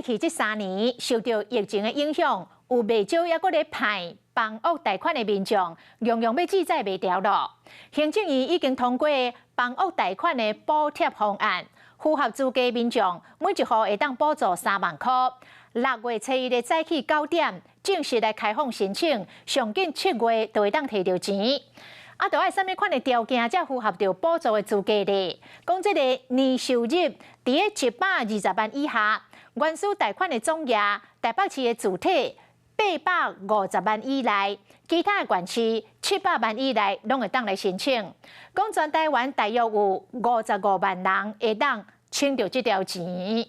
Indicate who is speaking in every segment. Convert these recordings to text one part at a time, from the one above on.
Speaker 1: 去這3年受著疫情的影響，有袂少猶閣咧盼房屋貸款的民眾，樣樣欲借債袂牢囉。行政院已經通過房屋貸款的補貼方案，符合資格民眾每一戶會當補助3萬箍。6月初一的早起9點，正式來開放申請，上緊7月就會當提著錢。啊，著愛啥物款的條件才符合著補助的資格咧？講這個年收入佇咧120萬以下，原始貸款的總額台北市的住體850萬以內，其他的縣市700萬以內，攏會當來申請。講全台灣大約有55萬人會當領著這條錢。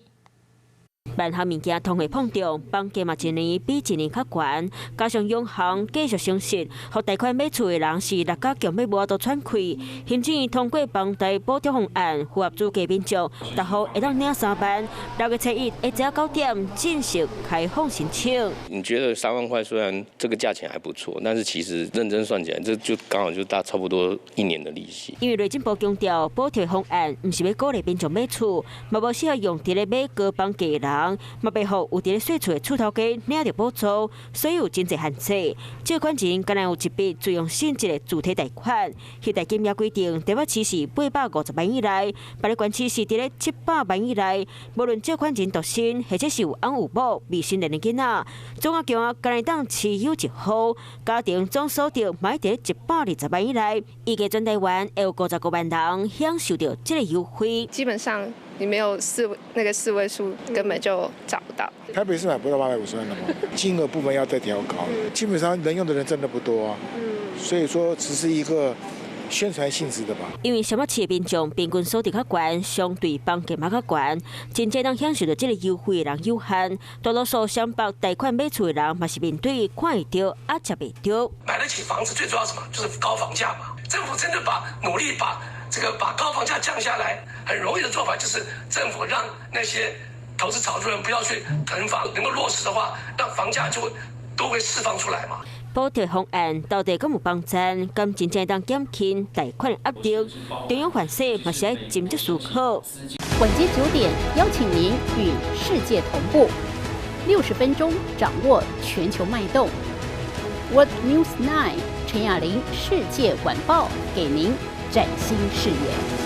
Speaker 2: 萬項物件通貨膨脹，房價嘛一年比一年較懸，加上央行繼續升息，予貸款買厝的人是搦甲強欲無法度喘氣。行政院通過房貸補貼方案，符合資格民眾，逐戶會當領3萬。6月初一下晝9點正式開放申請。
Speaker 3: 你覺得3萬塊雖然這個價錢還不錯，但是其實認真算起來，這就剛好就大差不多一年的利息。
Speaker 2: 因為內政部強調，補貼方案毋是欲鼓勵民眾買厝，嘛無適合用佇咧買高房價的人，嘛袂予有佇咧細厝的厝頭家領著補助，所以有真濟限制。借款人敢若有一筆自用性質的住體貸款，彼貸金額規定，台北市是850萬以內，別个縣市是佇咧700萬以內。無論借款人獨身，或者是有翁有某未成年的囡仔，總額金額敢若會當持有一戶，家庭總所得嘛佇咧120萬以內，預計全台灣會有55萬人享受著這個優惠。
Speaker 4: 基本上你沒有那個四位數，根本就找不到。
Speaker 5: 台北市買不到850萬的嘛，金額部分要再調高。基本上能用的人真的不多啊，所以說只是一個宣傳性質的吧。
Speaker 2: 因為雙北市的民眾平均所得較懸，相對房價嘛較懸，真正能享受著這個優惠的人有限。大多數雙北貸款買厝的人嘛是面對看會著啊，食袂著。
Speaker 6: 買得起房子最主要什麼？就是高房價嘛。政府真的把努力把這個把高房價降下來，很容易的做法就是政府讓那些投資炒作人不要去囤房，能夠落實的話，那房價就會都會釋放出來嘛。
Speaker 2: 補貼方案到底敢有幫贊？敢真正當減輕貸款壓力？中央環稅嘛是愛斟酌思考。
Speaker 7: 晚間9點，邀請您與世界同步，60分鐘掌握全球脈動。World News 9 陳雅玲世界晚報，給您嶄新視野。